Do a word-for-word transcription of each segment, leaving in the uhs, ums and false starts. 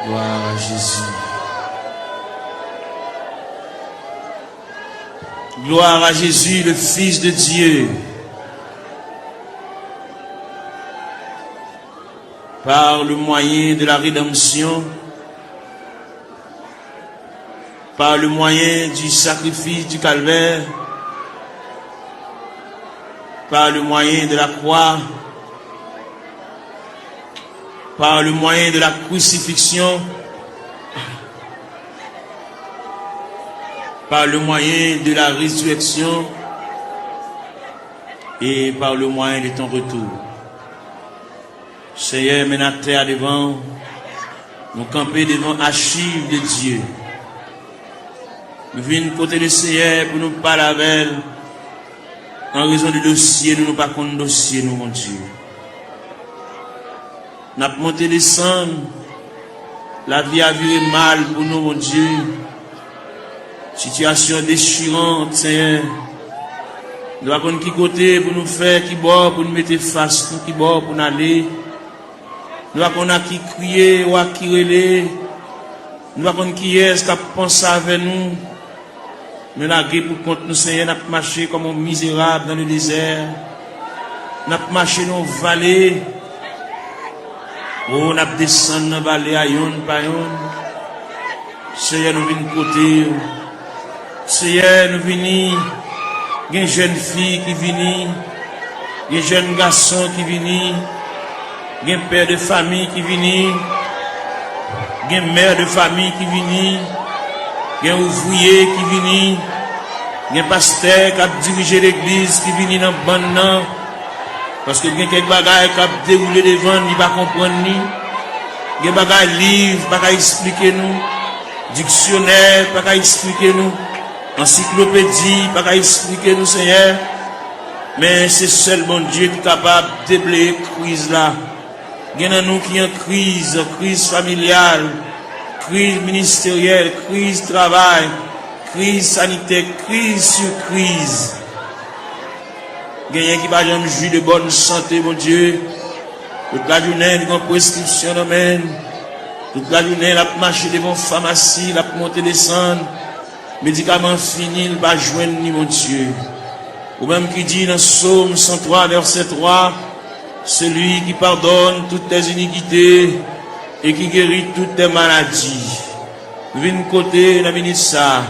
Gloire à Jésus. Gloire à Jésus, le Fils de Dieu. Par le moyen de la rédemption, par le moyen du sacrifice du calvaire, par le moyen de la croix, par le moyen de la crucifixion, par le moyen de la résurrection et par le moyen de ton retour. Senyè, men n atè a devan w. Nou kanpe devan achiv de Dye. Nou vin kote Lesenyè pou nou pale avè l. An rezon de dosye nou, nou pa konn dosye nou, Bondye. N ap monte desann. Lavi a vire mal pou nou, Bondye. Sitiyasyon dechiran, Senyè. Nou pa konn ki kote pou nou fè, ki bò pou nou mete fas nou, ki bò pou n ale. Nou pa konn a ki kriye ou a ki rele. Nou pa konn kiyès k ap panse avè nou. Nou lage pou kont nou, Senyè, n ap mache kòm yon mizerab dans le désert. N ap mache nan yon vale. O, n ap desann nan vale a yonn pa yonn. Senyè, nou vin kote w. Senyè, nou vini. Gen jèn fi ki vini. Gen jèn gason ki vini. Gen pè de fanmi ki vini. Gen mè de fanmi ki vini. Gen ouvriye ki vini. Gen pastè k ap dirije legliz ki vini nan bann nan. Paske gen kèk bagay k ap dewoule devan n, li pa konprann li. Gen bagay liv pa ka eksplike nou. Diksyonè pa ka eksplike nou. Ansiklopedi pa ka eksplike nou, Senyè. Men se sèl Bondye ki kapab debleye kriz la. Gen nan nou ki an kriz, kriz familyal, kriz ministeryèl, kriz travay, kriz sanitè, kriz sou kriz. Genyen ki pa janm jwi de bòn sante, Bondye. Tout lajounen, li gen preskripsyon nan men l. Tout lajounen, l ap mache devan famasi, l ap monte desann. Medikaman fini, l pa jwenn li, Bondye. Ou menm ki di nan Sòm san twa, vèsè twa, Celui qui pardonne toutes tes iniquités et qui guérit toutes tes maladies. Nou vin kote nan minit sa,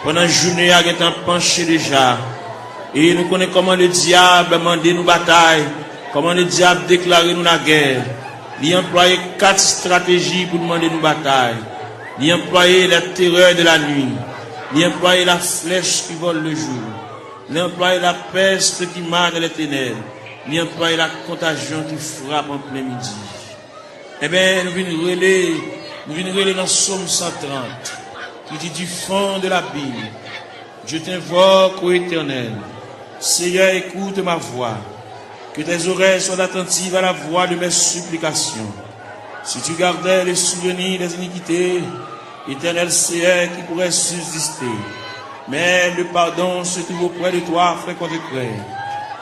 pandan jounen an gentan panche deja, e nou konnen kòman ledyab mande nou batay, kòman ledyab deklare nou lagè. Li anplwaye kat estrateji pou l mande nou batay. Li anplwaye la terreur de la nuit. Li anplwaye la flèch ki vòl le jou. Li anplwaye la peste qui mord dans les ténèbres. Li anplwaye la contagion qui frappe en plein midi. Enben, nou vin rele, nou vin rele nan Sòm san trant, ki di, du fond de l'abîme, je t'invoque, ô Éternel. Seigneur, écoute ma voix. Que tes oreilles soient attentives à la voix de mes supplications. Si tu gardais le souvenir des iniquités, Éternel Seigneur, qui pourrait subsister? Mais le pardon se trouve auprès de toi, frère contre frère.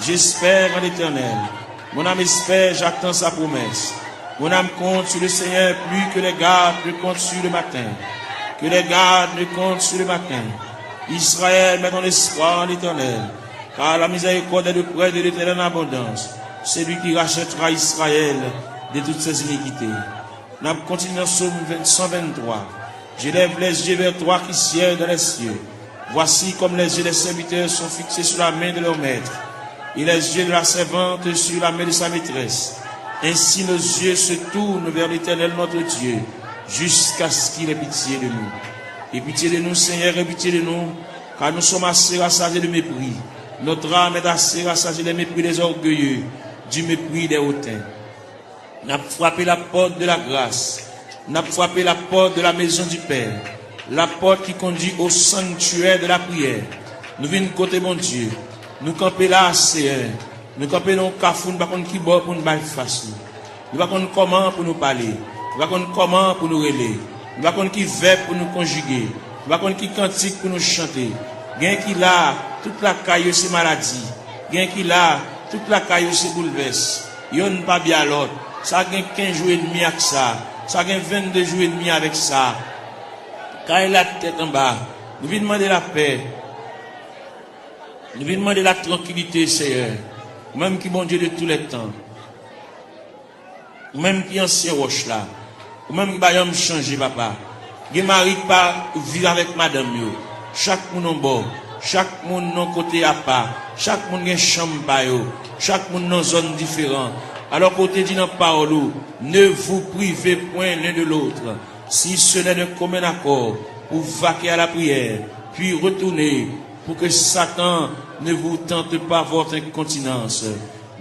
J'espère en l'Éternel. Mon âme espère, j'attends sa promesse. Mon âme compte sur le Seigneur plus que les gardes ne comptent sur le matin. Que les gardes ne comptent sur le matin. Israël, mets ton espoir en l'Éternel, car la miséricorde est auprès de l'Éternel en abondance, celui qui rachètera Israël de toutes ses iniquités. N ap kontinye nan Sòm san venntwa. J'élève les yeux vers toi qui sièges dans les cieux. Voici comme les yeux des serviteurs sont fixés sur la main de leur maître, et les yeux de la servante sur la main de sa maîtresse. Ainsi nos yeux se tournent vers l'Éternel notre Dieu, jusqu'à ce qu'il ait pitié de nous. Aie pitié de nous, Seigneur, aie pitié de nous, car nous sommes assez rassasiés de mépris. Notre âme est assez rassasiée des mépris des orgueilleux, du mépris des hautains. N ap frape la pòt de la gras. N ap frape la pòt de la maison du Père, la porte qui conduit au sanctuaire de la prière. Nou vin kote Bondye. Nou kanpe la, Seyè. Nou kanpe nan yon kafou, nou pa konn ki bò pou nou bay fas nou. Nou pa konn kòman pou nou pale. Nou pa konn kòman pou nou rele. Nou pa konn ki vèb pou nou konjige. Nou pa konn ki kantik pou nou chante. Gen ki la, tout lakay yo se maladi. Gen ki la, tout lakay yo se boulvès. Yonn pa byen lòt. Sa gen kenz jou edmi ak sa. Sa gen vennde jou edmi avèk sa. Kay la tèt anba. Nou vin mande lapè. Nou vin mande la trankilite, Seyè. Ou menm ki Bondye de tou lè tan. Ou menm ki ansyen wòch la. Ou menm ki pa janm chanje, papa. Gen mari ki pa viv avèk madanm yo. Chak moun yon bò. Chak moun yon kote apa. Chak moun gen chanm pa yo. Chak moun nan zòn diferan. Alò ke w te di nan pawòl ou, ne vous privez point l'un de l'autre, si ce n'est d'un commun accord, pour vaquer à la prière, puis retourner, pour que Satan ne vous tente pas votre incontinence.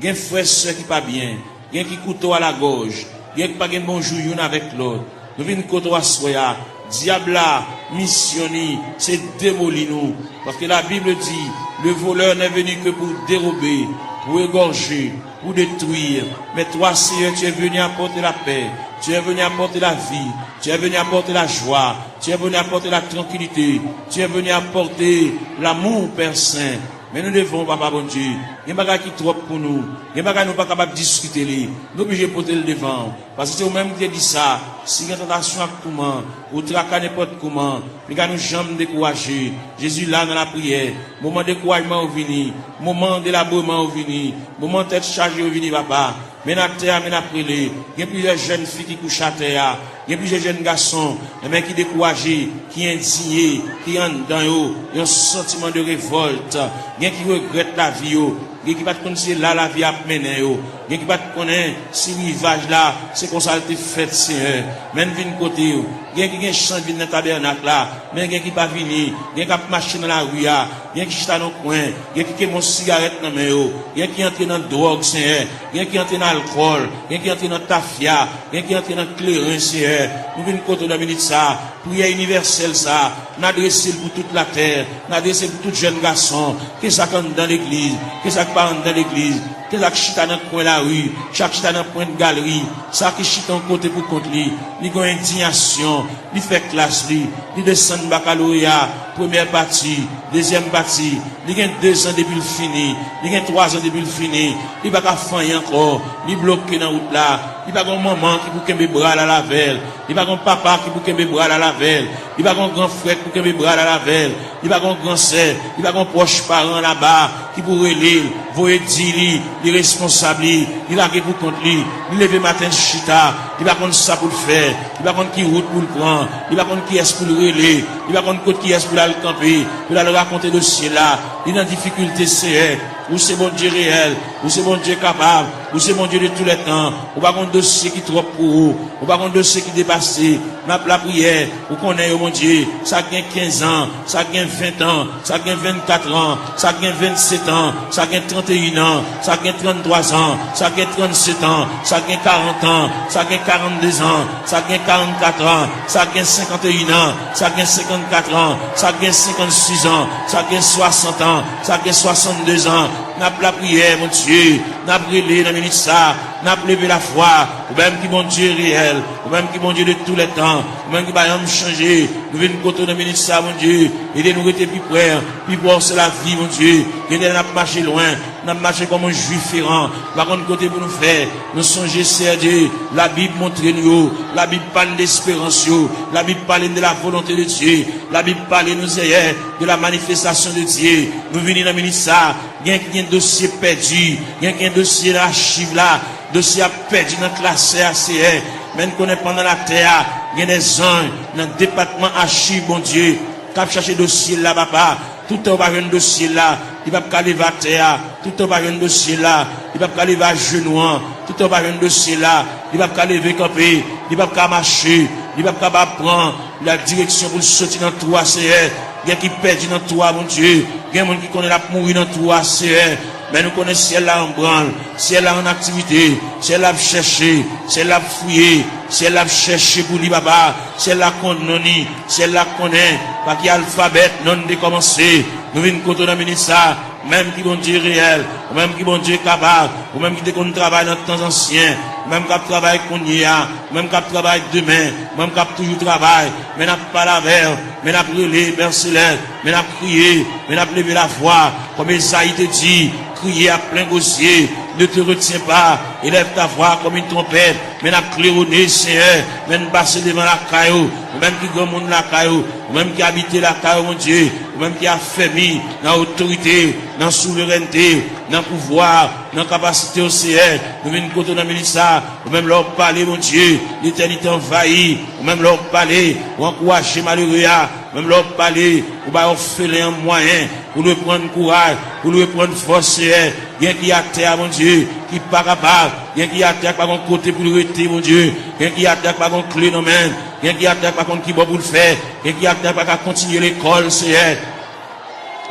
Gen frè, sè ki pa byen, gen ki kouto a lagòj, gen ki pa gen bon jou youn avèk lòt. Nou vin kote w aswè a. Dyab la, misyon li, se demoli nou. Paske la Bible dit, le voleur n'est venu que pour dérober, pour égorger, pour détruire. Mais toi, Seigneur, tu es venu apporter la paix, tu es venu apporter la vie, tu es venu apporter la joie, tu es venu apporter la tranquillité, tu es venu apporter l'amour, Père Saint. Men nou devan w, Papa Bondye. Gen bagay ki twòp pou nou. Gen bagay nou pa kapab diskite li. Nou oblije pote l devan w. Paske se ou menm ki te di sa. Si gen tantasyon ak touman, ou traka nenpòt kouman, piga nou janm dekouraje. Jezi la nan lapriyè. Moman dekourajman yo vini. Moman delabreman yo vini. Moman tèt chaje yo vini, Papa. Men atè a, men ap rele. Gen plizyè jèn fi ki kouche atè a. Gen plizyè jèn gason, enben, ki dekouraje, ki endiye, ki anndan yo, yon santiman de revòlt. Gen ki regrèt lavi yo. Gen ki pa t konn se la lavi a ap mennen yo. Gen ki pa t konnen si rivaj la, se konsa l te fèt, Seyè. Men n vin kote w. Gen ki gen chans vin nan tabènak la, men gen ki pa vini. Gen k ap mache nan lari a. Gen ki chita nan kwen, gen ki kenbe yon sigarèt nan men yo, gen ki antre nan dwòg, Seyè, gen ki antre nan alkòl, gen ki antre nan tafya, gen ki antre nan kleren, Seyè. Nou vin kote w nan minit sa a. Priyè inivèsèl sa a, n adrese l pou tout latè, n adrese l pou tout jèn gason, ke sa k anndan legliz, ke sa k pa anndan legliz, ke sa k chita nan kwen lari, sa k chita nan pwent galri, sa ki chita yon kote pou kont li, li gen yon endiyasyon, li fè klas li, li desann bakaloreya, premyè pati, dezyèm pati, li gen dezan depi l fini, li gen twazan depi l fini, li pa ka fè anyen ankò, li bloke nan wout la, li pa gen yon manman ki pou kenbe bra l al avè l, li pa gen yon papa ki pou kenbe bra l al avè l, li pa gen yon gran frè ki pou kenbe bra l al avè l, li pa gen yon gran sè, li pa gen yon pwòch paran laba ki pou rele l, voye di li, li responsab li, li lage pou kont li, li leve maten l chita, li pa konn sa pou l fè, li pa konn ki wout pou l pran, li pa konn kiyès pou l rele, li pa konn kot kiyès pou l al kanpe, pou l al rakonte dosye l la, li nan difikilte, Seyè. Ou se Bondye reyèl, ou se Bondye kapab, ou se Bondye de tou lè tan. Ou pa gen dosye ki twòp pou ou, ou pa gen dosye ki depase. N ap lapriyè, ou konnen yo, Bondye, sa k gen kenz an, sa k gen ven an, sa k gen vennkat an, sa k gen vennset an, sa k gen tranteyin an, sa k gen tranntwa an, sa k gen trannset an, sa k gen karant an, sa k gen karannde an, sa k gen karannkat an, sa k gen senkanteyin an, sa k gen senkannkat an, sa k gen senkannsis an, sa k gen swasant an, sa k gen swasannde an. N ap lapriyè, Bondye, n ap rele nan minit sa, n ap leve lafwa, ou menm ki Bondye reyèl, ou menm ki Bondye de tou lè tan, ou menm ki pa janm chanje. Nou vin kote w nan minit sa, Bondye, ede nou rete pi pre, pi pre w se lavi, Bondye. Gen lè n ap mache lwen, n ap mache kòm yon jwi feran, nou pa konn kote pou nou fè. Nou sonje, Seyè Dye, Labib montre nou yo, Labib pale de esperans yo, Labib pale de la volonte de Dye, Labib pale nou, Seyè, de la manifestasyon de Dye. Nou vini nan minit sa, gen ki gen dosye pèdi, gen ki gen dosye nan achiv la, dosye a pèdi nan klasè a, Seyè. Men n konnen pandan n atè a, gen de zanj nan depatman achiv, Bondye, k ap chache dosye l la, Papa. Toutan yo pa jwenn dosye l la, li p ap ka leve atè a. Toutan yo pa jwenn dosye l la, li p ap ka leve ajenou an. Toutan yo pa jwenn dosye l la, li p ap ka leve kanpe, li p ap ka mache, li p ap ka ba pran la direksyon pou l soti nan twou a, Seyè. Gen ki pèdi nan twou a, Bondye. Gen moun ki konnen l ap mouri nan twou a, Seyè. Men nou konnen syèl la an branl, syèl la an aktivite, syèl la ap chèche, syèl la ap fouye, syèl la ap chèche pou li, Papa. Syèl la konn non li, syèl la konnen pa ki alfabè non li te kòmanse. Nou vin kote w nan minit sa, ou menm ki Bondye reyèl, ou menm ki Bondye kapab, ou menm ki te konn travay nan tan ansyen, ou menm k ap travay kounye a, ou menm k ap travay demen, ou menm k ap toujou travay, men n ap pale avè w, men n ap rele, Pè Selès, men n ap kriye, men n ap leve lavwa, kòm Ezayi te di, kriye ak plen gozye, Ne te retiens pas, élève ta voix comme une trompette. Men n ap klewone, Senyè, men n pase devan lakay ou, ou menm ki granmoun lakay ou, ou menm ki abite lakay ou, Bondye, ou menm ki afèmi nan otorite, nan souverènte, nan pouvwa, nan kapasite ou, Senyè. Nou vin kote w nan minit sa, ou menm lè w pale, Bondye, letènite anvayi, ou menm lè w pale, ou ankouraje malere a, menm lè w pale, ou bay òfelen an mwayen pou l reprann kouraj, pou l reprann fòs, Senyè. Gen ki atè a, Bondye, ki pa kapab. Gen ki atè a ki pa gon kote pou l rete, Bondye. Gen ki atè a ki pa gon kle nan men l. Gen ki atè a ki pa konn ki bò pou l fè. Gen ki atè a ki pa ka kontinye lekòl, Senyè.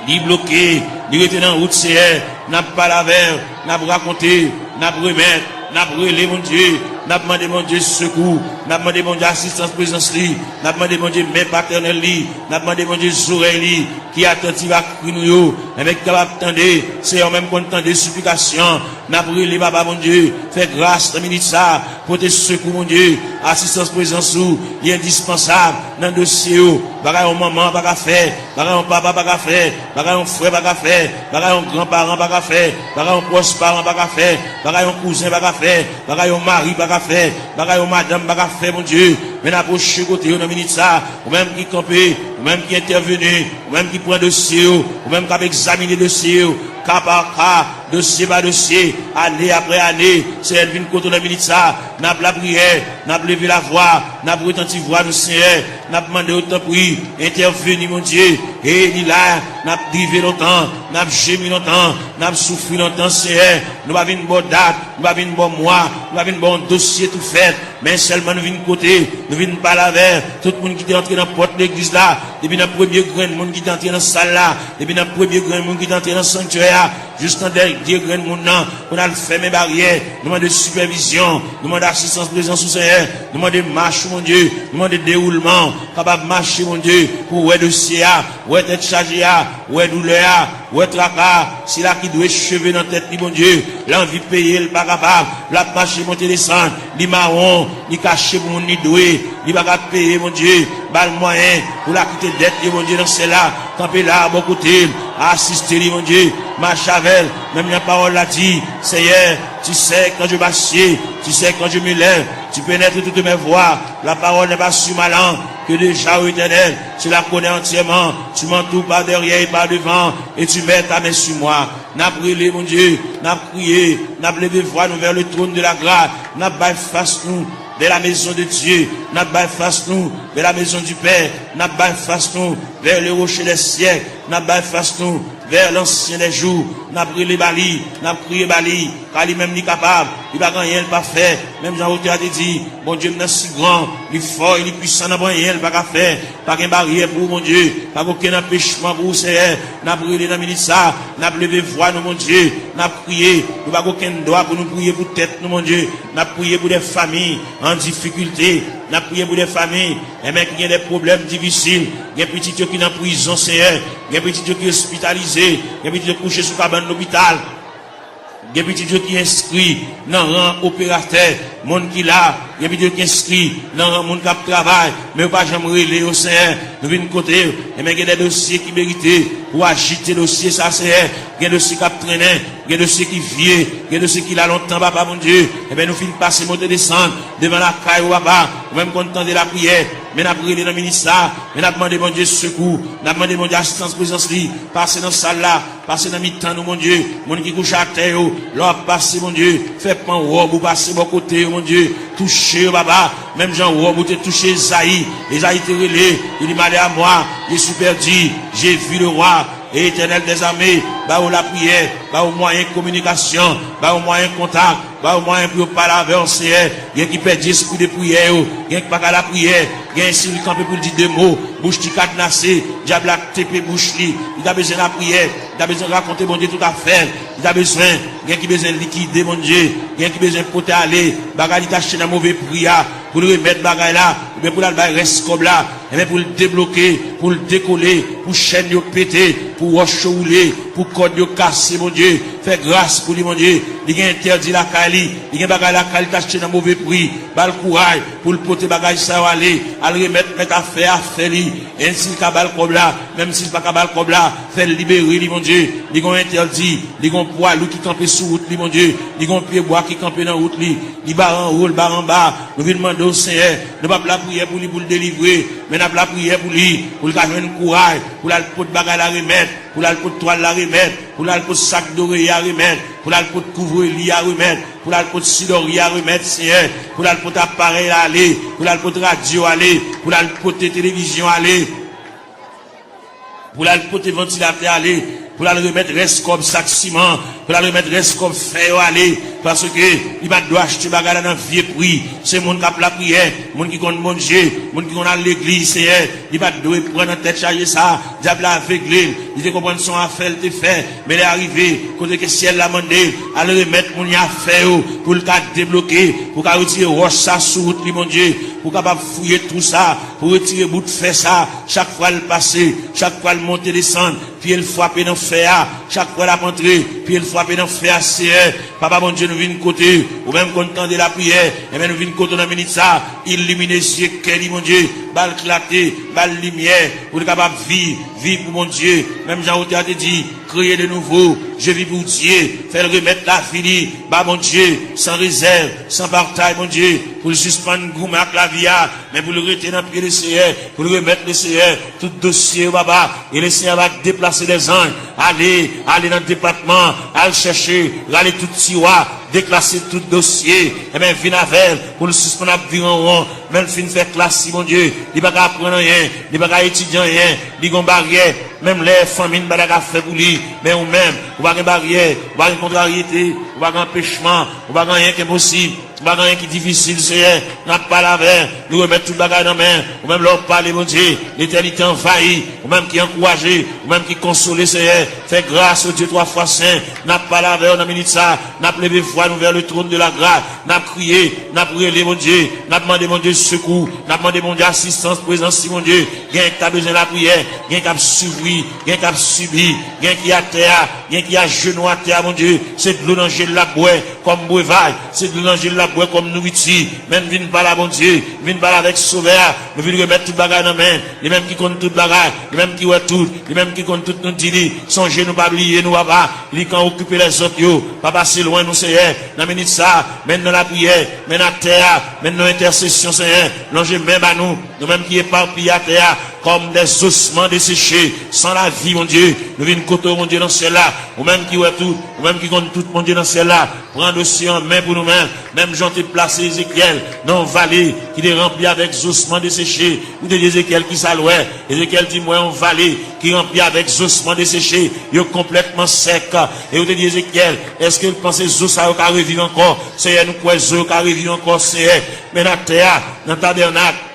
Li bloke, li rete nan wout, Senyè. N ap pale avè l, n ap rakonte, n ap remèt, n ap rele, Bondye. N ap mande, Bondye, sekou. N ap mande, Bondye, asistans, prezans li. N ap mande, Bondye, men patènèl li. N ap mande, Bondye, zòrèy li ki atantiv a kri nou yo, enben ki kapab tande, Senyè, ou menm konn tande siplikasyon. N ap rele, Papa Bondye, fè gras nan minit sa, pote sekou, Bondye, asistans, prezans ou, li endispansab nan dosye yo. Bagay yon manman pa ka fè, bagay yon papa pa ka fè, bagay yon frè pa ka fè, bagay yon gran paran pa ka fè, bagay yon pwòch paran pa ka fè, bagay yon kouzen pa ka fè, bagay yon mari pa ka fè, bagay yon madanm pa ka fè, Bondye. Men n apwoche kote yo nan minit sa, ou menm ki kanpe, ou menm ki entèveni, ou menm ki pran dosye yo, ou menm k ap egzamine dosye yo, ka pa ka, dosye pa dosye, ane apre ane, Senyè, n vin kote w nan minit sa, n ap lapriyè, n ap leve lavwa, n ap retanti vwa nou, Senyè, n ap mande w, tanpri, entèveni, Bondye, e li la, n ap drive lontan, n ap jemi lontan, n ap soufri lontan, Senyè, nou pa vin ba w dat, nou pa vin ba w mwa, nou pa vin ba w yon dosye tou fèt, men sèlman nou vin kote, nou vin pale avè tout moun ki te antre nan pòt legliz la, depi nan premye grenn moun ki te antre nan sal la, depi nan premye grenn moun ki te antre nan sanktyè a, jistan dènye grenn moun nan, pou n al fèmen baryè, nou mande sipèvizyon, nou mande asistans prezans ou, Senyè, nou mande mach ou, Bondye, nou mande dewoulman, kapab mache, Bondye, pou wè dosye a, wè tèt chaje a, wè doulè a, wè traka, sila ki dwe cheve nan tèt li, Bondye, l anvi peye, l pa kapab, l ap mache monte desann, li mawon, li kache pou moun li dwe, li pa ka peye, Bondye, ba l mwayen pou l akite dèt li, Bondye, nan syèl la, kanpe la, bò kote l, asiste li, Bondye, mache avè l, menm jan pawòl la di, Seigneur, tu sais quand je m'assieds, tu sais quand je me lève, tu pénètres toutes mes voies, la parole n'est pas sur ma langue, que déjà, ô Éternel, tu la connais entièrement, tu m'entoures par derrière et par devant, et tu mets ta main sur moi. N ap rele, Bondye, n ap kriye, n ap leve vwa nou vers le trône de la grâce, n ap bay fas nou vers la maison de Dieu, n ap bay fas nou vers la maison du Père, n ap bay fas nou vers le rocher des siècles, n ap bay fas nou vers l'ancien des jours, n ap rele ba li, n ap kriye ba li, ka li menm li kapab, li pa gen anyen l pa fè, menm jan otè a te di, Bondye m nan si gran, li fò e li pwisan, nan pa anyen l pa ka fè, pa gen baryè pou ou, Bondye, pa gen okenn anpechman pou ou, Senyè, n ap rele nan minit sa, n ap leve vwa nou, Bondye, n ap kriye, nou pa gen okenn dwa pou nou priye pou tèt nou, Bondye, n ap priye pou de fanmi an difikilte, n ap priye pou de fanmi, enben, ki gen de pwoblèm difisil, gen pitit yo ki nan prizon, Senyè, gen pitit yo ki ospitalize, gen pitit yo kouche sou kabann lopital, gen pitit yo ki enskri nan ran operatè, moun ki la, gen pitit yo ki enskri nan ran moun k ap travay, men yo pa janm rele yo, Senyè, nou vin kote yo, enben, gen de dosye ki merite pou w ajite dosye sa, Senyè, gen dosye k ap trennen, gen dosye ki vye, gen dosye ki la lontan, Papa Bondye, enben, nou fin pase monte desann devan lakay ou, Papa, ou menm konn tande lapriyè, men n ap rele nan minit sa, men n ap mande Bondye sekou, n ap mande Bondye asistans prezans li, pase nan sal la, pase nan mitan nou, Bondye, moun ki kouche atè yo, lè w ap pase, Bondye, fè pan wòb ou pase bò kote yo, Bondye, touche yo, Papa, menm jan wòb ou te touche Ezayi, Ezayi te rele, li di, Malheur à moi, je suis perdu, j'ai vu le roi, Etènèl dèzame, ba yo lapriyè, ba yo mwayen kominikasyon, ba yo mwayen kontak, ba yo mwayen pou yo pale avè w, Senyè. Gen ki pèdi espri de priyè yo, gen ki pa ka lapriyè, gen si li kanpe pou l di de mo, bouch li kadnase, dyab la tepe bouch li, li ta bezwen lapriyè, li ta bezwen rakonte Bondye tout afè l, li ta bezwen, gen ki bezwen likide Bondye, gen ki bezwen pote ale bagay li t achte nan move pri a, pou l remèt bagay la, oubyen pou l al bay rès kòb la, enben pou l debloke, pou l dekole, pou chèn yo pete, pou wòch yo woule, pou kòd yo kase, Bondye. fè gras pou li, Bondye. Li gen entèdi lakay li, li gen bagay lakay li t achte nan move pri. Ba l kouraj pou l pote bagay sa yo ale, al remèt mèt afè a afè li. E si l ka ba l kòb la, menm si l pa ka ba l kòb la, fè l libere li, Bondye. Li gen entèdi, li gen pwa lou ki kanpe sou wout li, Bondye. Li gen pyebwa ki kanpe nan wout li. Li bare anwo, li bare anba. Nou vin mande w, Senyè, nou p ap lapriyè pou li pou l delivre, men n ap lapriyè pou li, pou l ka jwenn kouraj, pou l al pot bagay la remèt, pou l al pot twal la remèt, pou l al pot sak doreye a remèt, pou l al pot kouvre li a remèt, pou l al pot sidòri a remèt, Senyè, pou l al pot aparèy la ale, pou l al pot radyo ale, pou l al pote televizyon ale, pou l al pote vantilatè ale, pou l al remèt rès kòb sak siman, pou l al remèt rès kòb fè yo ale, paske li pa t dwe achte bagay la nan vye pri. Se moun k ap lapriyè, moun ki konn Bondye, moun ki konn al legliz, Senyè, li pa t dwe pran nan tèt chaje sa. Dyab la avegle l. Li te konprann se yon afè l te fè, men lè a rive, kote ke syèl la mande l al remèt moun yo afè yo, pou l ka debloke, pou ka retire wòch sa sou wout li, Bondye, pou kapab fouye twou sa, pou retire bout fè sa, chak fwa l pase, chak fwa l monte desann, pye l frape nan fè a, chak fwa l ap antre, pye l frape nan fè a, Senyè. Papa Bondye, nou vin kote ou menm konn tande lapriyè, enben nou vin kote w nan minit sa, ilimine zye kè li, Bondye, ba l klate, ba l limyè, pou li kapab viv, viv pou Bondye. Menm jan otè a te di, créer de nouveau, je vis pour Dieu, fè l remèt lavi li ba Bondye, san rezèv, san batay, Bondye, pou l sispann goumen ak lavi a, men pou l rete nan pye Leseyè, pou l remèt Leseyè tout dosye yo, papa. E Leseyè va deplase dèzanj, ale, ale nan depatman, al chèche, rale tout tiwa, deklase tout dosye, enben vin avè l, pou l sispann ap vire an won, men l fin fè klas li, Bondye, li pa ka aprann anyen, li pa ka etidye anyen, li gon baryè, menm lè fanmi n pa ta ka fè pou li, men ou menm, ou pa gen baryè, ou pa gen kontraryete, ou pa gen anpechman, ou pa gen anyen ki enposib. Bagay ki difisil, Seyè, n ap pale avè w, nou remèt tout bagay nan men w. Ou menm lè w pale, Bondye, letènite anvayi, ou menm ki ankouraje, ou menm ki konsole, Seyè, fè gras, o Dye twa fwa sen. N ap pale avè w nan minit sa, n ap leve vwa nou vè le trône de la grâce, n ap kriye, n ap rele, Bondye, n ap mande, Bondye, sekou, n ap mande, Bondye, asistans, prezans li, Bondye. Gen ki ta bezwen lapriyè, gen k ap soufri, gen k ap sibi, gen ki atè a, gen ki ajenou atè a, Bondye. Se dlo nan je l l ap bwè kòm brevaj, se dlo nan je l l ap bwè kòm nouriti. Men n vin pale a Bondye, n vin pale avèk Sovè a, nou vin remèt tout bagay nan men l. Li menm ki konn tout bagay, li menm ki wè tout, li menm ki konn tout, nou di li, sonje nou, pa bliye nou, Papa. Li k an okipe lèzòt yo, pa pase lwen nou, Seyè. Nan minit sa, men n nan lapriyè, men n atè a, men n nan entèsesyon, Seyè. Lonje men ba nou, nou menm ki epapiye atè a, comme des ossements desséchés, sans la vie, Bondye. Nou vin kote w, Bondye, nan syèl la. Ou menm ki wè tout, ou menm ki konn tout, Bondye, nan syèl la. Pran dosye an men pou nou menm. Menm jan w te plase Ezekyèl nan yon vale ki te ranpli avèk zosman deseche. Ou te di Ezekyèl ki sa l wè. Ezekyèl di, m wè yon vale ki ranpli avèk zosman deseche. Yo konplètman sèk. E ou te di Ezekyèl, èske w panse zo sa yo ka reviv ankò? Seyè, nou kwè zo yo ka reviv ankò, Seyè. Men n atè a, nan tabènak,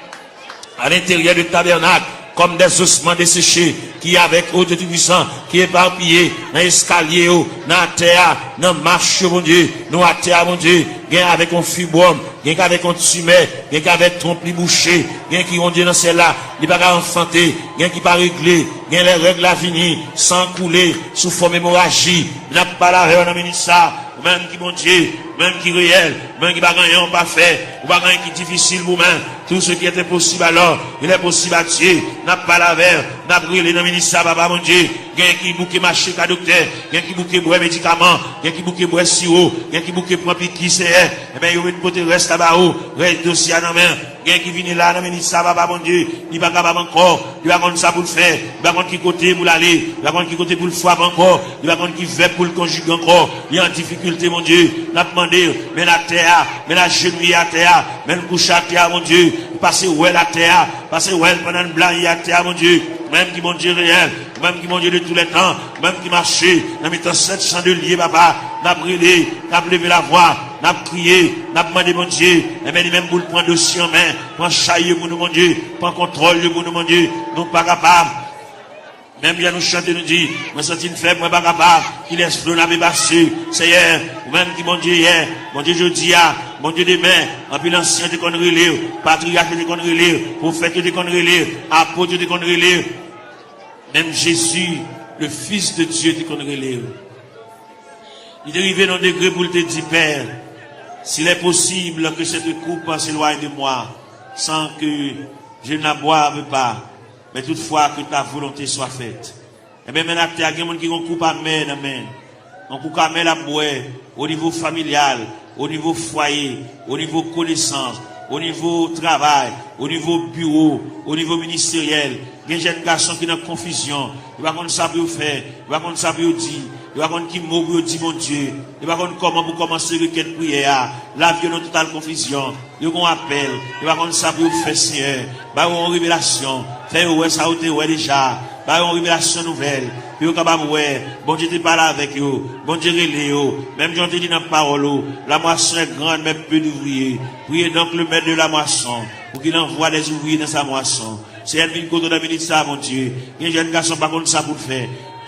à l'intérieur de tabernacle, comme des ossements desséchés, ki avèk, o Dye Toupisan, ki epapiye nan eskalye yo, nan atè a, nan mach yo, Bondye, nou atè a, Bondye, gen avèk yon fibwòm, gen k avèk yon timè, gen k avèk twonp li bouche, gen ki, Bondye, nan syèl la, li pa ka anfante, gen ki pa regle, gen lè règ la vini, san koule, sou fòm emoraji. N ap pale avè w nan minit sa, ou menm ki Bondye, ou menm ki reyèl, ou menm ki pa gen anyen w pa fè, ou pa gen anyen ki difisil pou ou menm. Tout ce qui est impossible alors, il est possible à Dieu. N ap pale avè w, n ap rele nan minit sa, Papa Bondye. Gen ki bouke mache ka doktè, gen ki bouke bwè medikaman, gen ki bouke bwè siwo, gen ki bouke pran piki, Seyè. Enben, yo vin pote rès la ba ou, rès dosye a nan men. Gen ki vini la nan minit sa, Papa Bondye, li pa kapab ankò, li pa konn sa pou l fè, li pa konn ki kote pou l ale, li pa konn ki kote pou l frape ankò, li pa konn ki vèb pou l konjige ankò, li an difikilte, Bondye. N ap mande w, men atè a, men ajenouye atè a, men l kouche atè a, Bondye, pase wè l atè a, pase wè l pandan l blayi atè a, Bondye. Ou menm ki Bondye reyèl, ou menm ki Bondye de tou lè tan, ou menm ki mache nan mitan sèt chandelier, Papa, n ap rele, n ap leve lavwa, n ap kriye, n ap mande Bondye, enben li menm pou l pran dosye an men, pran chay yo pou nou, Bondye, pran kontwòl yo pou nou, Bondye. Nou pa kapab. Menm jan nou chante, nou di, mwen santi m fèb, mwen pa kapab. Kilès dlo n ap pase? Seyè, ou menm ki Bondye yè, Bondye jodi a, Bondye demen. Anpil ansyen te konn rele w, patriyach yo te konn rele w, pwofèt yo te konn rele w, apot yo te konn rele w. Menm Jezi, le Fils de Dieu, te konn rele w. Li te rive nan degre pou l te di, Père, s'il est possible que cette coupe s'éloigne de moi, sans que je ne la boive pas, mais toutefois que ta volonté soit faite. Ebyen, men atè a, gen moun ki gen yon koup amè nan men. Yon koup amè l ap bwè, o nivo familyal, o nivo fwaye, o nivo konesans, o nivo travay, o nivo biwo, o nivo ministeryèl. Gen jèn gason ki nan konfizyon. Yo pa konn sa pou yo fè, yo pa konn sa pou yo di, yo pa konn ki mo pou yo di Bondye, yo pa konn kòman pou kòmanse rekèt priyè a. Lavi yo nan total konfizyon. Yo gen yon apèl, yo pa konn sa pou yo fè, Senyè. Ba yo yon revelasyon, fè yo wè sa yo te wè deja. Ba yo yon revelasyon nouvèl, pou yo kapab wè Bondye te pale avèk yo, Bondye rele yo. Menm jan w te di nan pawòl ou, la moisson est grande, mais peu d'ouvriers. Priez donc le maître de la moisson, pour qu'il envoie des ouvriers dans sa moisson. Senyè, vin kote w nan minit sa a, Bondye. Gen jèn gason pa konn sa pou l fè.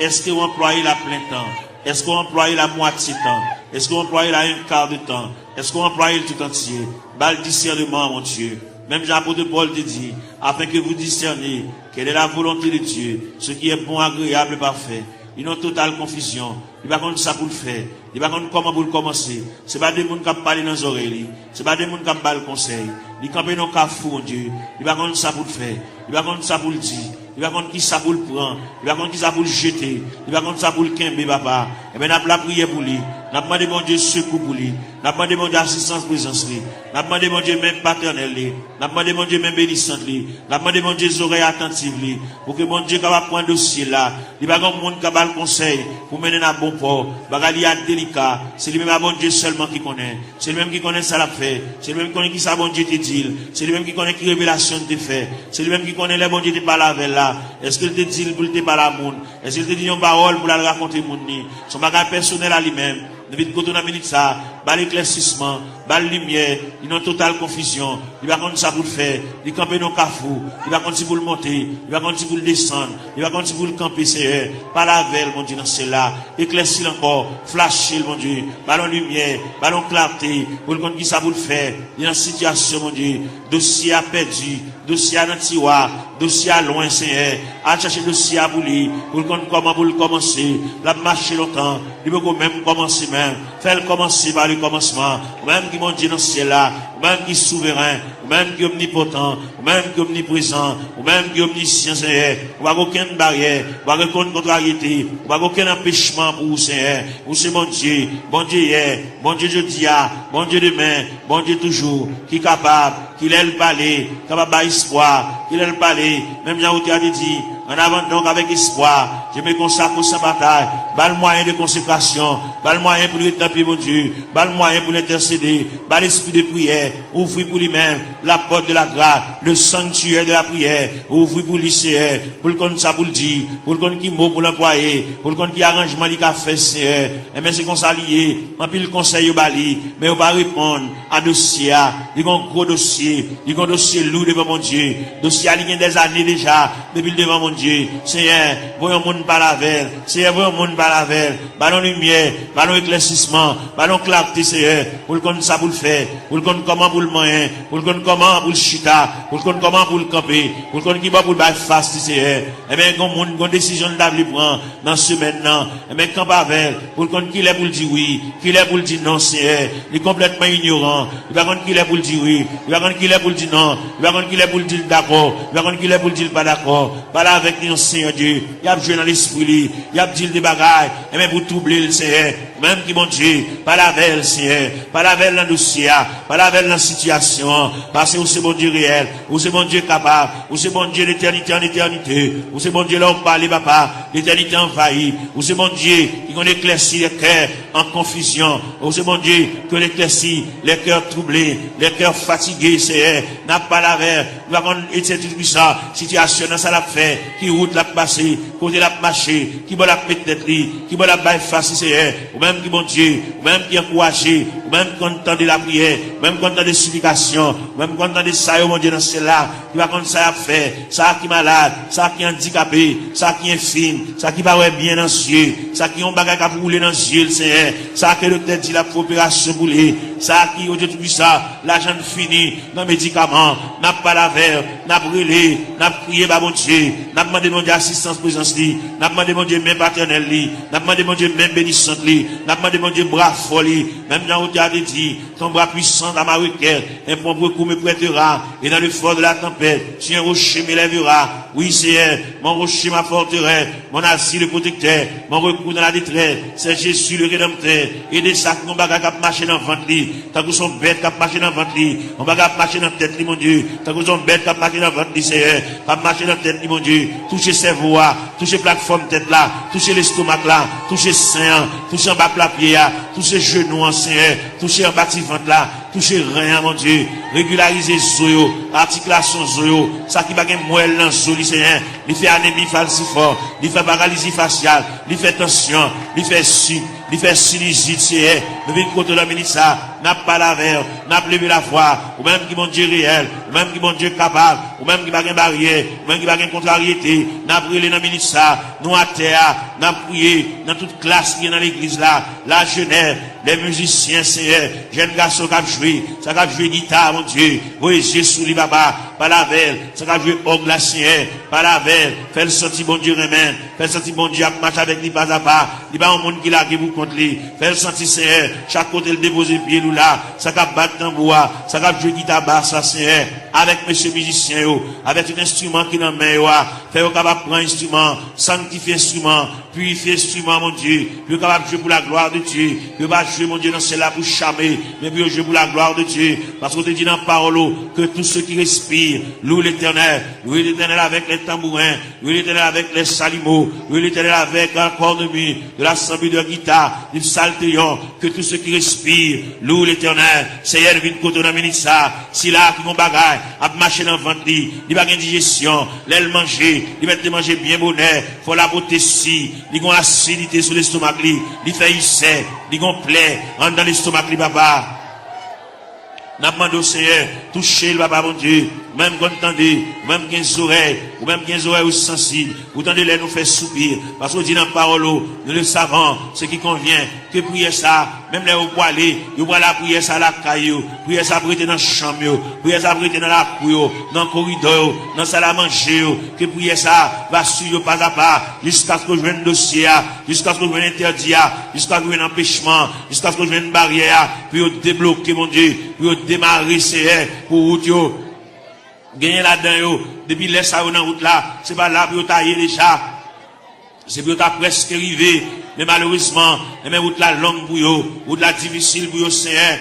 Èske w anplwaye l a plen tan? Èske w anplwaye l a mwatye tan? Èske w anplwaye l a en quart de temps? Èske w anplwaye l tout antye? Ba l disèneman, Bondye. Menm jan apot Pòl te di, afin que vous discerniez quelle est la volonté de Dieu, ce qui est bon, agréable et parfait. Li nan total konfizyon. Li pa konn sa pou l fè. Li pa konn kòman pou l kòmanse. Se pa de moun k ap pale nan zòrèy li. Se pa de moun k ap ba l konsèy. Li kanpe nan kafou, Bondye. Li pa konn sa pou l fè. Li pa konn sa pou l di. Li pa konn ki sa pou l pran. Li pa konn ki sa pou l jete. Li pa konn sa pou l kenbe, papa. Ebyen, n ap lapriyè pou li. N ap mande Bondye sekou pou li. N ap mande Bondye asistans prezans li. N ap mande Bondye men patènèl li. N ap mande Bondye men benisant li. N ap mande Bondye zòrèy atantiv li. Pou ke Bondye kapab pran dosye la. Li pa gen moun k ap ba l konsèy pou mennen n a bon pò. Bagay li a delika. Se li menm a Bondye sèlman ki konnen. Se li menm ki konnen sa l ap fè. Se li menm ki konnen ki sa Bondye te di l. Se li menm ki konnen ki revelasyon l te fè. Se li menm ki konnen lè Bondye te pale avè l la. Èske l te di l pou l te pale a moun? Èske l te di yon pawòl pou l al rakonte moun ni? Se yon bagay pèsonèl a li menm. Nou vin kote w nan minit sa a. Ba l eklèsisman. Ba l limyè. Li nan total konfizyon. Li pa konn sa pou l fè. Li kanpe nan kafou. Li pa konn si pou l monte. Li pa konn si pou l desann. Li pa konn si pou l kanpe, Senyè. Pale avè l, Bondye nan syèl la. Eklèsi l ankò. Flache l, Bondye. Ba l yon limyè. Ba l yon klate. Pou l konn ki sa pou l fè. Li nan sitiyasyon, Bondye. Dosye a pèdi. Dosye a nan tiwa. Dosye a lwen, Senyè. Al chache dosye a pou li. Pou l konn kòman pou l kòmanse. L ap mache lontan. Li poko menm kòmanse menm. Fè l kòmanse pa le kòmansman. Ou menm ki Bondye nan syèl la. Ou menm ki souveren. Ou menm ki omnipotan. Ou menm ki omniprezan. Ou menm ki omnisyan, Senyè. Ou pa gen okenn baryè. Ou pa gen okenn kontraryete. Ou pa gen okenn anpechman pou ou, Senyè. Ou se Bondye. Bondye yè. Bondye jodi a. Bondye demen. Bondye toujou. Ki kapab. Ki lè l pale, kapab bay espwa. Ki lè l pale, menm jan otè a te di, en avant donc avec espoir, je me consacre au saint bataille. Ba l mwayen de konsekrasyon, ba l mwayen pou l ret nan pye Bondye, ba l mwayen pou l entèsede, ba l espri de priyè, ouvri pou li menm, la porte de la grâce, le sanctuaire de la prière, ouvri pou li, Seyè, pou l konn sa pou l di, pou l konn ki mo pou l anplwaye, pou l konn ki aranjman li ka fè, Seyè. Enben, se konsa li ye, anpil konsèy yo ba li, men yo pa reponn. A dosye a, li gen yon gwo dosye, li gen yon dosye lou devan Bondye. Dosye a, li gen dèzane deja, depi l devan Bondye. Seyè, voye yon moun pale avè l. Seyè, voye yon moun pale avè l. Ba l yon limyè, ba l yon eklèsisman, ba l yon klate, Seyè, pou l konn sa pou l fè, pou l konn kòman pou l manyen, pou l konn kòman pou l chita, pou l konn kòman pou l kanpe, pou l konn ki bò pou l bay fas li, Seyè. Enben, gen yon moun, gen yon desizyon l ta vle pran nan semèn nan. Enben, kanpe avè l, pou l konn kilè pou l di wi, kilè pou l di non, Seyè. Li konplètman inyoran. Li pa konn kilè pou l di wi, li pa konn kilè pou l di non, li pa konn kilè pou l di l dakò, li pa konn kilè pou l di l pa dakò. Pale avèk li non, Seyè Dye. Y ap jwe nan lespri li, y ap di l de bagay, enben pou twouble l, Seyè. Ou menm ki Bondye, pale avè l, Seyè. Pale avè l nan dosye a, pale avè l nan sitiyasyon an. Paske ou se Bondye reyèl, ou se Bondye kapab, ou se Bondye letènite an etènite, ou se Bondye lè w pale, papa, letènite anvayi. Ou se Bondye ki konn eklèsi lè kè an konfizyon. Ou se Bondye ki konn eklèsi lè kè twouble, lè kè fatige, Seyè. N ap pale avè l. Nou pa konn, Etye Toupisan, sitiyasyon nan sa l ap fè, ki wout l ap pase, kote l ap mache, ki bò l ap met tèt li, ki bò l ap bay fas li, Seyè. Ou menm ki Bondye, ou menm ki ankouraje, ou menm ki konn tande lapriyè, ou menm ki konn tande siplikasyon, ou menm ki konn tande sa yo, Bondye nan syèl la, ki pa konn sa y ap fè, sa ki malad, sa ki andikape, sa ki enfim, sa ki pa wè byen nan zye, sa ki yon bagay k ap woule nan zye l, Seyè, sa ke doktè di l ap fè operasyon pou li, Sa ki, o Dye Toupisan, lajan n fini nan medikaman, n ap pale avè l, n ap rele, n ap kriye ba Bondye, n ap mande Bondye asistans prezans li, n ap mande Bondye men patènèl li, n ap mande Bondye men benisant li, n ap mande Bondye bra fò li, menm jan otè a te di, ton bras puissant à ma requête, un prompt recours me prêtera, et dans le fort de la tempête, tu un rocher m'élèvera. Wi, Seyè, mon rocher, ma forteresse, mon asile protecteur, mon recours dans la détresse, c'est Jésus le Rédempteur. Ede sa ki gon bagay k ap mache nan vant li, tankou se yon bèt k ap mache nan vant li, yon bagay ap mache nan tèt li, Bondye, tankou se yon bèt k ap mache nan vant li, Seyè, k ap mache nan tèt li, Bondye. Touche sèvo a, touche platfòm tèt la, touche lestomak la, touche sen an, touche anba plapye a, touche jenou an, Seyè, touche anba ti vant la, touche ren an, Bondye. Regilarize zo yo, atikilasyon zo yo, sa ki pa gen mwèl nan zo li, Seyè. Li fè anemi falsifòm, li fè paralizi fasyal, li fè tansyon, li fè sik, li fè sinizit, Seyè. Nou vin kote w nan minit sa, n ap pale avè w, n ap leve lavwa. Ou menm ki Bondye reyèl, ou menm ki Bondye kapab, ou menm ki pa gen baryè, ou menm ki pa gen kontraryete, n ap rele nan minit sa. Nou atè a, n ap priye nan tout klas ki gen nan legliz la, lajenès, lè mizisyen, Seyè, jèn gason k ap jwe, sa k ap jwe gita, Bondye, voye je sou li, papa, pale avè l, sa k ap jwe òg la, Seyè, pale avè l, fè l santi Bondye renmen l, fè l santi Bondye ap mache avèk li pazapa, li pa yon moun ki lage pou kont li, fè l santi, Seyè, chak kote l depoze pye l ou la, sa k ap bat tanbou a, sa k ap jwe gita bas la, Seyè, avèk mesye mizisyen yo, avèk tout enstriman ki nan men yo a, fè yo kapab pran enstriman, sanktifye enstriman, pirifye enstriman, Bondye, pou yo kapab jwe pou la glwa de Dye, pou yo pa jwe, Bondye, nan syèl la pou chame, men pou yo jwe pou la glwa de Dye, paske w te di nan pawòl ou, que tout ce qui respire loue l'Éternel, louez l'Éternel avec les tambourins, louez l'Éternel avec les chalumeaux, louez l'Éternel avec la cornemuse, de la sanbi, de la gita, du psaltéon, que tout ce qui respire loue l'Éternel. Seyè, nou vin kote w nan minit sa, sila ki gon bagay ap mache nan vant li, li pa gen dijesyon, lè l manje, li mèt te manje byen bonè, fò l ap pote si, li gon asidite sou lestomak li, li fè isè, li gon plè anndan lestomak li, papa. N ap mande w, Seyè, touche l, papa Bondye. Ou menm konn tande, ou menm gen zòrèy, ou menm gen zòrèy ou sansib, ou tande lè nou fè soupi, paske w di nan pawòl ou, nous le savons, ce qui convient, ke priyè sa, menm lè yo pwale, yo pral a priyè sa lakay yo, priyè sa ap rete nan chanm yo, priyè sa ap rete nan lakou yo, nan koridò yo, nan sal a manje yo, ke priyè sa va swiv yo pazapa, jiskaske yo jwenn dosye a, jiskaske yo jwenn entèdi a, jiskaske yo jwenn anpechman, jiskaske yo jwenn baryè a, pou yo debloke, Bondye, pou yo demare, Seyè, pou wout yo. Genyen ladan yo, depi lè sa yo nan wout la, se pa la pou yo ta ye deja. Se pou yo ta prèske rive, men malerezman, enben, wout la long pou yo, wout la difisil pou yo, Seyè.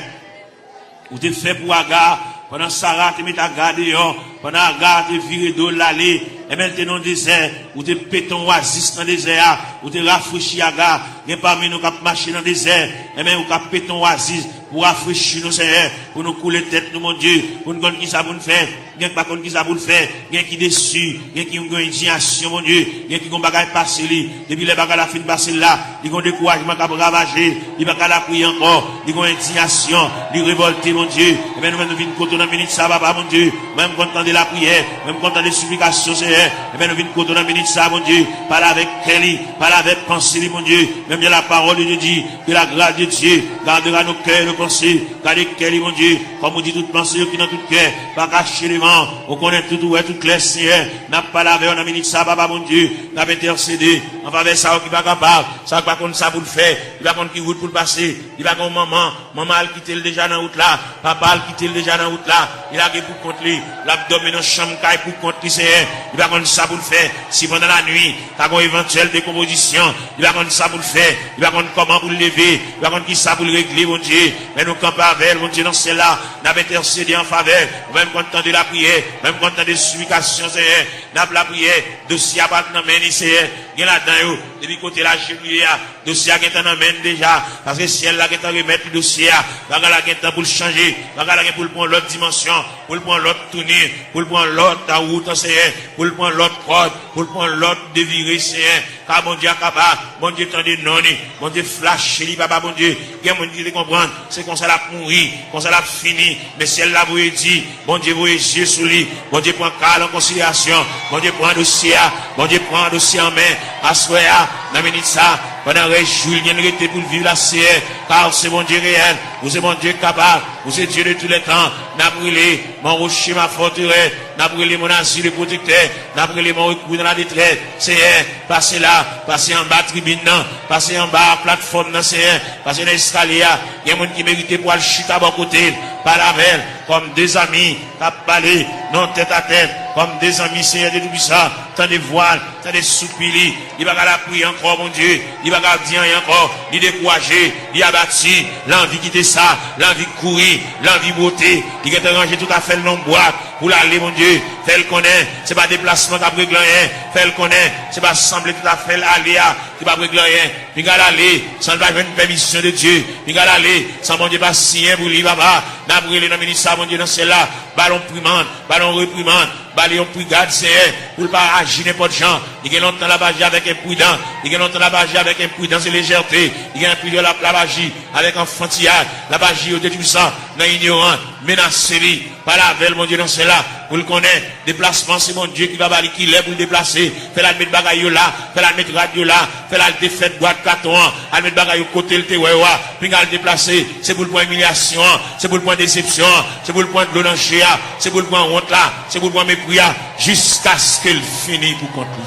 Ou te fè pou Aga, pandan Sara te met Aga deyò, pandan Aga te vire do l ale, enben, l te nan dezè, ou te pete yon wazis nan dezè a, ou te rafrechi Aga. Gen pami nou k ap mache nan dezè, enben, ou ka pete yon wazis pou rafrechi nou, Seyè, pou nou koule tèt nou, Bondye, pou n konn kisa pou n fè. Gen k pa konn kisa pou l fè, gen ki desi, gen ki gen endiyasyon, Bondye, gen ki gon bagay pase li. Depi lè bagay la fin pase l la, li gon dekourajman k ap ravaje, li pa ka lapriye ankò, li gon endiyasyon, li revòlte, Bondye. Enben, nou menm nou vin kote w nan minit sa, papa, Bondye. Mwen, m konn tande lapriyè, mwen, m konn tande siplikasyon, Seyè. Enben, nou vin kote w nan minit sa, Bondye. Pale avèk kè li, pale avèk panse li, Bondye. Menm jan la parole de Dieu dit, que la grâce de Dieu gardera nos cœurs et nos pensées. Gade kè li, Bondye. Kòm ou di, tout panse yo ki nan tout kè pa kache devan w. Ou konnen tout, ou wè tout klè, Seyè. N ap pale avè w nan minit sa, papa Bondye. N ap entèsede an favè sa yo ki pa kapab, sa yo ki pa konn sa pou l fè, li pa konn ki wout pou l pase, li pa gen yon manman, manman al kite l deja nan wout la, papa al kite l deja nan wout la, li lage pou kont li, l ap dòmi nan chanm kay pou kont li, Seyè. Li pa konn sa pou l fè, si pandan lannuit, ta gen yon evantyèl dekonpozisyon, li pa konn sa pou l fè, li pa konn kòman pou l leve, li pa konn kisa pou l regle, Bondye. Men nou kanpe avè l, Bondye, nan syèl la, n ap entèsede an favè l. Ou menm konn tande lapriyè, ou menm konn tande siplikasyon, Seyè. N ap lapriyè, dosye a pa t nan men li, Seyè. Gen ladan yo, depi kote l ajenouye a, dosye a gentan nan men l deja, paske syèl la gentan remèt li dosye a. Bagay la gentan pou l chanje, bagay la gen pou l pran lòt dimansyon, pou l pran lòt touni, pou l pran lòt wout, Seyè, pou l pran lòt kòd, pou l pran lòt devire, Seyè. Ka Bondye a kapab, Bondye tande non li, Bondye flache li, papa Bondye. Gen moun ki te konprann, se konsa l ap mouri, konsa l ap fini, men syèl la voye di, Bondye voye je sou li, Bondye pran ka l an konsiderasyon, Bondye pran dosye a, Bondye pran dosye an men, aswè a, nan minit sa, Pandan rès jou li genyen rete pou l viv la, Seyè, kar ou se Bondye reyèl, ou se Bondye k kapab, ou se Dieu de tous les temps. N ap rele, mon rocher, ma forteresse, n ap rele, mon asile protecteur, n ap rele, mon recours dans la détresse. Seyè, pase la, pase anba tribin nan, pase anba platfòm nan, Seyè, pase nan eskalye a. Gen moun ki merite pou al chita bò kote l, pale avè l, kòm de zanmi k ap pale, non, tèt a tèt, kòm de zanmi, Seyè Dye Toupisan, tande vwa l, tande soupi li. Li pa ka al ap priye ankò, Bondye. Li pa ka al di anyen ankò. Li dekouraje, li abati. L anvi kite sa, l anvi kouri, l anvi bwote. Li gentan ranje tout afè l nan yon bwat pou l ale, Bondye. Fè l konnen se pa deplasman k ap regle anyen. Fè l konnen se pa sanble tout afè l ale a ki p ap regle anyen. Pinga l ale san l pa jwenn pèmisyon de Dye. Pinga l ale san Bondye pa siyen pou li, papa. N ap rele nan minis sa, Bondye nan syèl la. Ba l yon primann, ba l yon reprimann, ba li yon prigad, Seyè, pou l pa aji nenpòt jan. Li gen lontan l ap aji avèk enpridan. Li gen lontan l ap aji avèk enpridans e lejète. Li gen enpridan l ap, l ap aji avèk anfantiyaj. L ap aji, o Dye Toupisan, nan inyorans. Menase li. Pale avè l, Bondye nan syèl la, pou l konnen deplasman se Bondye ki va ba li ki lè pou l deplase. Fè l al met bagay yo la, fè l al met rad yo la, fè l al defèt bwat katon an, al met bagay yo kote l te wè yo a. Pinga l deplase, se pou l pran imilyasyon an, se pou l pran desepsyon an, se pou l pran dlo nan je a, se pou l pran wont la, se pou l pran mepri a, jiskaske l fini pou kont li.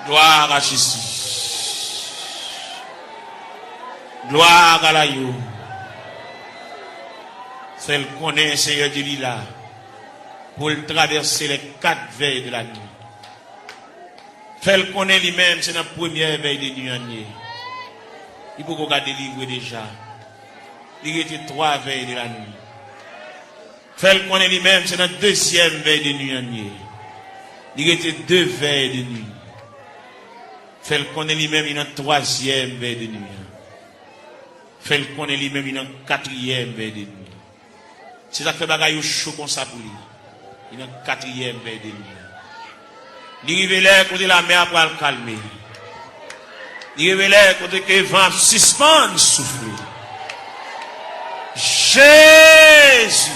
Gloire à Jésus. Gloire à l'agneau. Fè l konnen Seyè Dye li la pou l travèse les quatre veilles de la nuit. Fè l konnen li menm se nan premyè vèy de nwi an l ye. Li poko ka delivre deja. Li rete twa vèy de la nwi. Fè l konnen li menm se nan dezyèm vèy de nwi an l ye. Li rete de vèy de nwi. Fè l konnen li menm li nan twazyèm vèy de nwi an. Fè l konnen li menm li nan katriyèm vèy de nwi. Se sa k fè bagay yo cho konsa pou li. Li nan katriyèm vèy de nwi an. Li rive lè kote lamè a pral kalme. Li rive lè kote ke van ap sispann soufle. Jezi!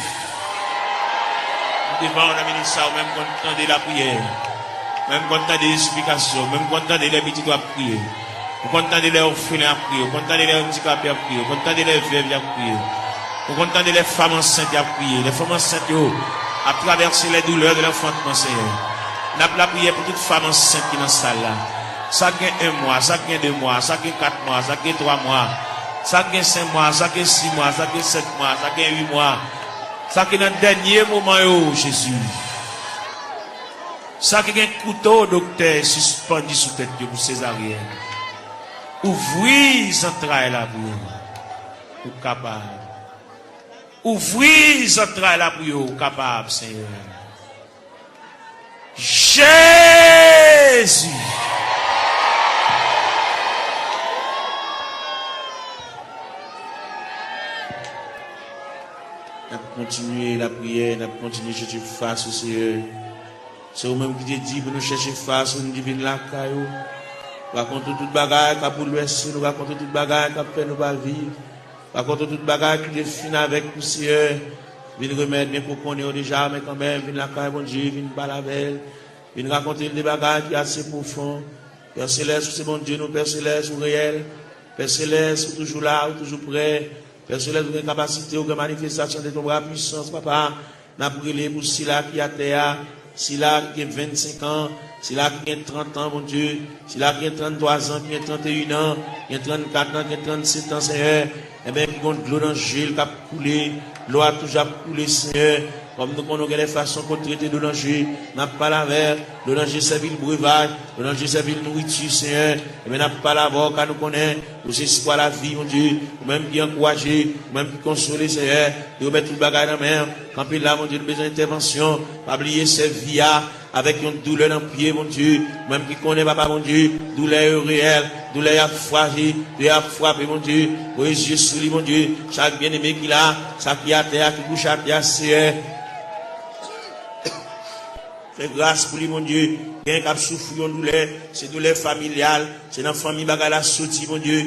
M devan w nan minit sa, ou menm konn tande lapriyè. Ou menm konn tande siplikasyon. Ou menm konn tande lè pitit w ap kriye. Ou konn tande lè òfelen ap kriye. Ou konn tande lè andikape ap kriye. Ou konn tande lè vèv y ap kriye. Ou konn tande lè fanm ansent y ap kriye. Lè fanm ansent yo ap travèse les douleurs de l'enfantement, Seyè. N ap lapriyè pou tout fanm ansent ki nan sal la. Sa k gen en mwa, sa k gen de mwa, sa k gen kat mwa, sa k gen twa mwa, sa k gen senk mwa, sa k gen sis mwa, sa k gen sèt mwa, sa k gen uit mwa, sa ki nan dènye moman yo, Jezi. Sa ki gen kouto doktè sispann sou tèt yo pou sezaryèn. Ouvri zantray la pou yo. Ou kapab. Ouvri zantray la pou yo, ou kapab, Seyè. Jezi! N ap kontinye lapriyè, n ap kontinye chèche fas ou, Seyè. Se ou menm ki te di pou nou chèche fas ou, nou di vin lakay ou. Rakonte tout bagay k ap boulvèse nou, rakonte tout bagay k ap fè nou pa viv. Rakonte tout bagay ki te fin avèk nou, Seyè. Vin remèt, byen ke w konnen yo deja, men kanmenm, vin lakay Bondye, vin pale avè l. Vin rakonte l de bagay ki ase pwofon. Pè Selès, ou se Bondye nou, Pè Selès, ou reyèl. Pè Selès, ou toujou la, ou toujou prè. Pè Selès, ou gen kapasite, ou gen manifestasyon de ton bra pwisans, papa. N ap rele pou sila ki atè a, sila ki gen vennsenk an, sila ki gen trant an, Bondye, sila ki gen tranntwa zan, ki gen tranteyen an, ki gen trannkat an, ki gen trannset an, Seyè. Enben, ki gen dlo nan je l k ap koule, dlo a toujou ap koule, Seyè. Kòm nou konnen w gen de fason pou w trete dlo nan je, n ap pale avè l, dlo nan je sèvi l brevaj, dlo nan je sèvi l nouriti, Seyè. Enben, n ap pale avè w, ka nou konnen ou se espwa lavi, Bondye, ou menm ki ankouraje, ou menm ki konsole, Seyè. Yo met tout bagay nan men w. Kanpe la, Bondye, nou bezwen entèvansyon. Pa bliye sèvi a avèk yon doulè nan pye, Bondye. Ou menm ki konnen, papa, Bondye, doulè yo reyèl, doulè y ap frape, doulè y ap frape, Bondye. Voye je sou li, Bondye. Chak byeneme ki la, sa ki atè a, ki kouche atè a, Seyè. Fè gras pou li, Bondye. Gen k ap soufri yon doulè, se doulè familyal, se nan fanmi bagay la soti, Bondye.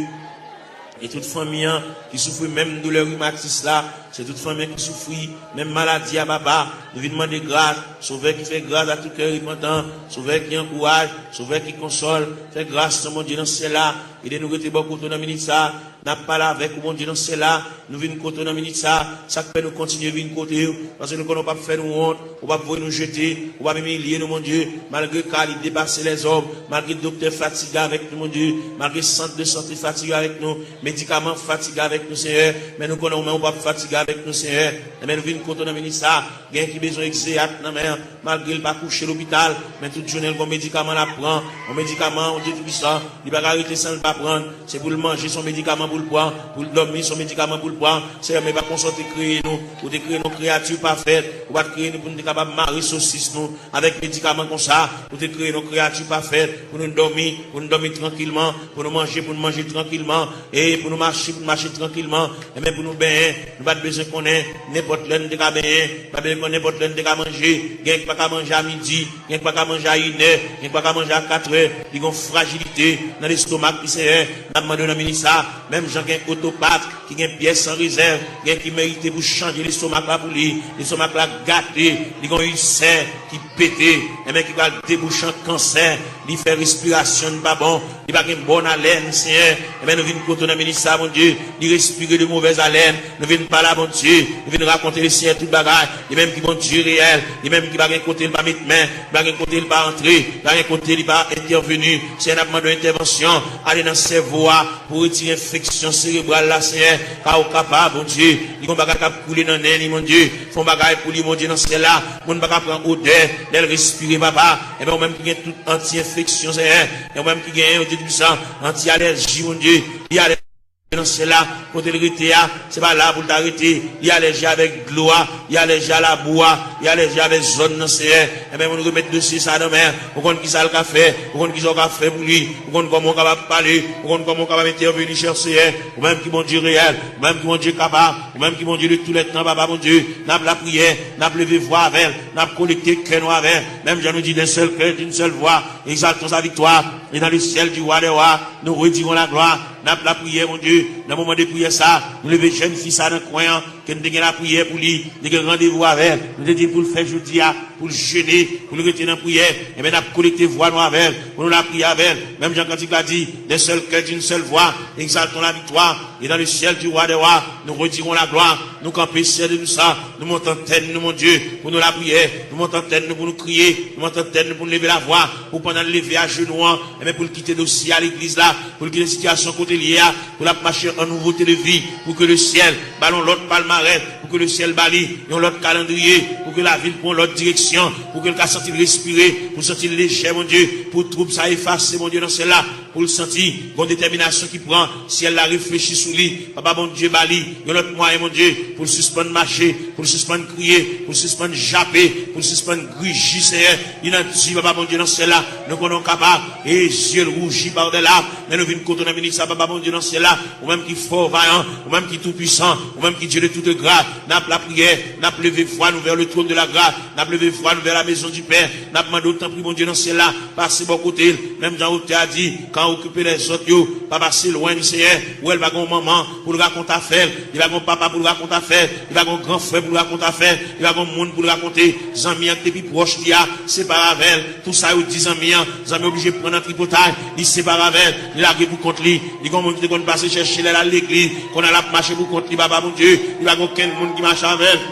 E tout fanmi an ki soufri menm doulè rimatis la, se tout fanmi an ki soufri menm maladi a, papa. Nou vin mande gras, Sovè ki fè gras a tout kè repantan, Sovè ki ankouraj, Sovè ki konsòl, fè gras nan Bondye nan syèl la. Ede nou rete bò kote w nan minit sa. N ap pale avèk ou, Bondye nan syèl la. Nou vin kote w nan minit sa. Sa k fè nou kontinye vin kote w? Paske nou konnen w p ap fè nou wont, ou p ap voye nou jete, ou p ap imilye nou, Bondye. Malgre ka li depase lèzòm, malgre doktè fatige avèk nou, Bondye, malgre sant de sante fatige avèk nou, medikaman fatige avèk nou, Senyè, men nou konnen ou menm ou p ap fatige avèk nou, Senyè. Enben, nou vin kote w nan minit sa. Gen ki bezwen egzeyat nan men an, malgre l pa kouche lopital, men tout jounen l gon medikaman l ap pran, yon medikaman, Bondye Toupisan, li pa ka rete san l pa pran l. Se pou l manje, se yon medikaman pou l pran, pou l dòmi, se yon medikaman pou l pran. Senyè, men pa konsa w te kreye nou. Ou te kreye nou kreyati pafèt. Ou pa t kreye nou pou nou te kapab mare sosis nou avèk medikaman konsa. Ou te kreye nou kreyati pafèt pou nou dòmi, pou nou dòmi trankilman, pou nou manje, pou nou manje trankilman, e pou nou mache, pou nou mache trankilman. Enben, pou nou benyen, nou pa t bezwen konnen nenpòt lè nou te ka benyen, pa bezwen konnen nenpòt lè nou te ka manje. Gen ki pa ka manje a midi, gen ki pa ka manje a inè, gen ki pa ka manje a katrè. Li gon frajilite nan lestomak li, Senyè. N ap mande w nan minit sa, menm jan gen otopat ki gen pyès an rezèv, gen ki merite pou chanje lestomak la pou li. Lestomak la gate, li gon ilsè ki pete, enben ki pral debouche an kansè, li fè respirasyon n pa bon, li pa gen bòn alèn, Senyè. Enben, nou vin kote w nan minit sa, Bondye, li respire de movèz alèn. Nou vin pale a Bondye, nou vin rakonte Lesenyè tout bagay. Li menm ki Bondye reyèl, li menm ki pa gen kote l pa met men, li pa gen kote l pa antre, li pa gen kote li pa entèveni. Senyè, n ap mande w entèvansyon, ale nan sèvo a pou retire enfeksyon serebral la, Senyè. Ka ou kapab, Bondye, li gon bagay k ap koule nan nen li, Bondye. Fè yon bagay pou li, Bondye, nan syèl la. Moun pa ka pran odè lè l respire, papa. Enben, ou menm ki gen tout anti-enfeksyon, Senyè. E ou menm ki gen, Bondye Toupisan, anti-alèji, Bondye. Li alèji nan syèl la, kote l rete a, se pa la pou l ta rete. Li alèji avèk dlo a, li alèji a labou a, li alèji avèk zòn nan, Senyè. Enben, moun remèt dosye sa nan men. Ou konn ki sa l ka fè, ou konn ki sa w ka fè pou li, ou konn kòman w kapab pale, ou konn kòman w kapab entèveni, chè Senyè. Ou menm ki Bondye reyèl, ou menm ki Bondye kapab, ou menm ki Bondye de tou lè tan, papa Bondye. N ap lapriyè, n ap leve vwa avè l, n ap konekte kè nou avè l. Menm jan nou di d'un seul cœur, d'une seule voix, exaltons sa victoire, et dans le ciel du roi des rois, nous redirons la gloire. N ap lapriyè, Bondye, nan moman de priyè sa, nou leve jèn fi sa nan kwen an, ke n te gen lapriyè pou li, n te gen randevou avè l, nou te di l pou l fè jodi a, pou l jene, pou l rete nan priyè, enben n ap konekte vwa nou avè l, pou nou lapriyè avè l, menm jan kantik la di, d'un seul cœur, d'une seule voix, exaltons la victoire, et dans le ciel du roi des rois, nous redirons la gloire, nou kanpe, Senyè de nou sa, nou monte antèn nou, Bondye, pou nou lapriyè, nou monte antèn nou pou nou kriye, nou monte antèn nou pou nou leve lavwa, pou pandan l leve ajenou an, enben pou l kite dosye a legliz la, pou l kite sitiyasyon kote l ye a, pou l ap mache an nouvote de vi, pou ke lesyèl ba l yon lòt palmarès, pou ke lesyèl ba li yon lòt kalandriye, pou ke lavi l pran yon lòt direksyon, pou ke l ka santi l respire, pou l santi l lejè, Bondye, pou twoub sa efase, Bondye, nan syèl la, pou l santi gon detèminasyon ki pran, syèl la reflechi sou li, papa Bondye ba li yon lòt mwayen, Bondye, pou l sispann mache, pou l sispann kriye, pou l sispann jape, pou l sispann griji, Senyè. Li nan di, papa Bondye nan syèl la, nou konnen w kapab. E zye l wouji pa w dè la. Men nou vin kote w nan minit sa, papa Bondye nan syèl la. Ou menm ki fò, vayan, ou menm ki tou pwisan, ou menm ki Dye de toute grâce. N ap lapriyè, n ap leve vwa nou vers le trône de la grâce. N ap leve vwa nou vers la maison du Père. N ap mande w, tanpri, Bondye nan syèl la, pase bò kote l. Menm jan otè a di, quand occuper les autres yo, pa pase lwen li, Senyè. Ou wè l pa gen yon manman pou l rakonte afè l. Li pa gen yon papa pou l rakonte afè l. Li pa gen yon gran frè pou l rakonte afè l. Li pa gen yon moun pou l rakonte. Zanmi an ki te pi pwòch li a, separe avè l. Tou sa yo di zanmi an, zanmi an oblije pran nan tripotay. Li separe avè l. Li lage pou kont li. Li gen yon moun ki te konn pase chèche l, l al legliz. Kounye a l ap mache pou kont li, papa Bondye. Li pa gen okenn moun ki mache avè l.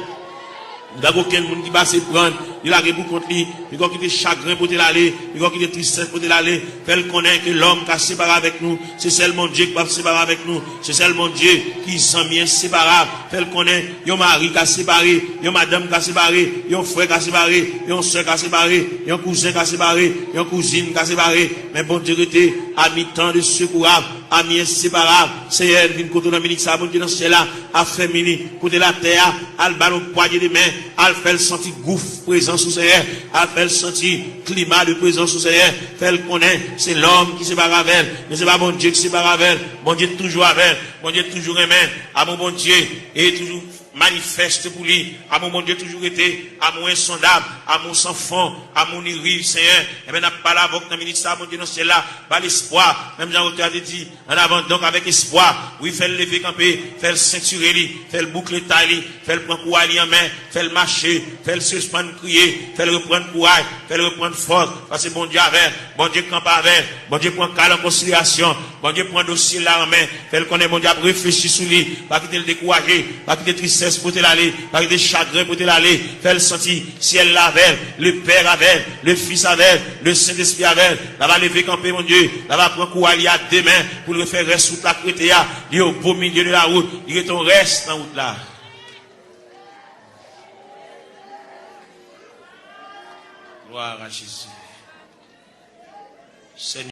Li pa gen okenn moun ki pase pran l, li lage pou kont li. Piga w kite chagren pote l ale, piga w kite tristès pote l ale. Fè l konnen ke lòm ka separe avèk nou, se sèl Bondye ki p ap separe avèk nou. Se sèl Bondye ki zanmi enseparab. Fè l konnen yon mari ka separe, yon madanm ka separe, yon frè ka separe, yon sè ka separe, yon kouzen ka separe, yon kouzin ka separe. Men Bondye rete ami tan de sekourab, ami enseparab. Senyè, n vin kote w nan minit sa, Bondye nan syèl la, afèmi li, kote l atè a, al ba l yon pwanye de men, al fè l santi gouf prezans ou, Senyè, al fè l santi klima de prezans ou, Senyè, fè l konnen se lòm ki separe avè l, men se pa Bondye ki separe avè l. Bondye toujou avè l, Bondye toujou renmen, amou Bondye e toujou manifeste pou li. Amou Bondye toujou rete, amou ensondab, amou san fon, amou ni riv, Senyè. Ebyen, n ap pale avè w nan minit sa, Bondye nan syèl la, ba l espwa. Menm jan otè a te di, an avan donk avèk espwa, wi, fè l leve kanpe, fè l sentire li, fè l boukle tay li, fè l pran kouray li an men, fè l mache, fè l sispann kriye, fè l reprann kouray, fè l reprann fòs, paske Bondye avè l, Bondye kanpe avè l, Bondye pran ka l an konsiderasyon, Bondye pran dosye l la an men, fè l konnen Bondye ap reflechi sou li, pa kite l dekouraje, pa kite tristès pote l ale, pa kite chagren pote l ale, fè l santi syèl la avè l, Lepè avè l, Lefis avè l, Lesentespri avè l, l ava leve kanpe, Bondye, l ava pran kouray li a de men pou l refè rès wout la k rete a, li o bo milye de la wout, li rete yon rès nan wout la. Gloire à Jésus. Seigneur.